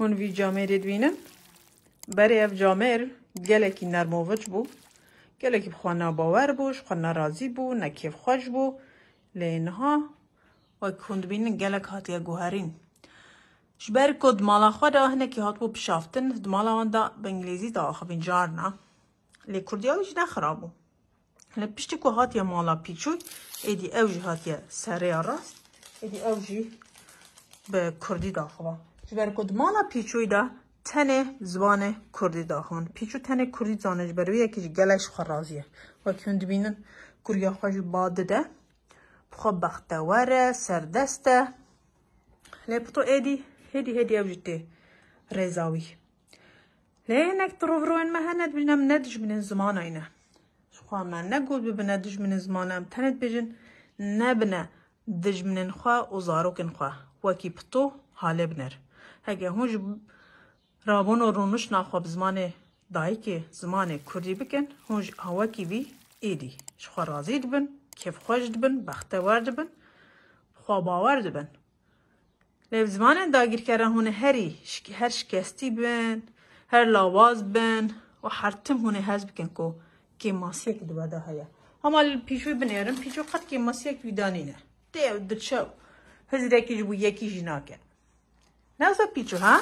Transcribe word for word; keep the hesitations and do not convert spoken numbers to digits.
Hûn vî camêrê dibînin. Berê ev camêr gelekî nermoviç bû. Gelekî bi xwe nabawer bû, ji xwe nerazî bû, nekêfxweş bû. Lê niha wek hûn dibînin gelek hatiye guherîn. Ji ber ku di mala xwe de hinekî hatibû pişaftin, di mala wan de bi îngilîzî diaxivîn carna. Lê kurdiya wî jî ne xirab bû. Lê piştî ku hatiye mala Pîçû, êdî ew jî hatiye serê ya rast, êdî ew jî bi kurdî daxiva. Ji ber ku di mala Pîçûyî de tenê zimanê kurdî daxivin. Pîçû tenê kurdî dizane, ji ber wê yekê jî gelek ji xwe razî ye. Wekî hûn dibînin, kuriya xwe jî ba dide, bi xwe bextewer e, serdest e. Lê Pito êdî, hêdî hêdî ew jî tê rêza wî. Lê hinek di rûvirûyên me hene, dibînin em ne dijminên zimana ne. Ji xwe me negot bibine dijminên zimana, em tenê dibêjin nebine dijminên xwe û zarokên xwe. Wekî Pito halê biner. Heke hûn ji rabûn û rûniştna xwe bi zimanê dayikê, zimanê kurdî bikin, hûn jî a wekî vî êdî ji xwe razî dibin, kêfxweş dibin, bextewer dibin, bi xwe bawer dibin. Lê bi zimanên dagîrkeran hûn ê herî şik-, her şikestî bin, her lawaz bin û her tim hûn ê hez bikin ku kêmasiyek di we de heye. Hema li Pîçû binêrin, Pîçû qet kêmasiyek wî de nîne. Tê ew diçe û hizrekî ji bo yekî jî nake. Ne wisa Pîçû, ha?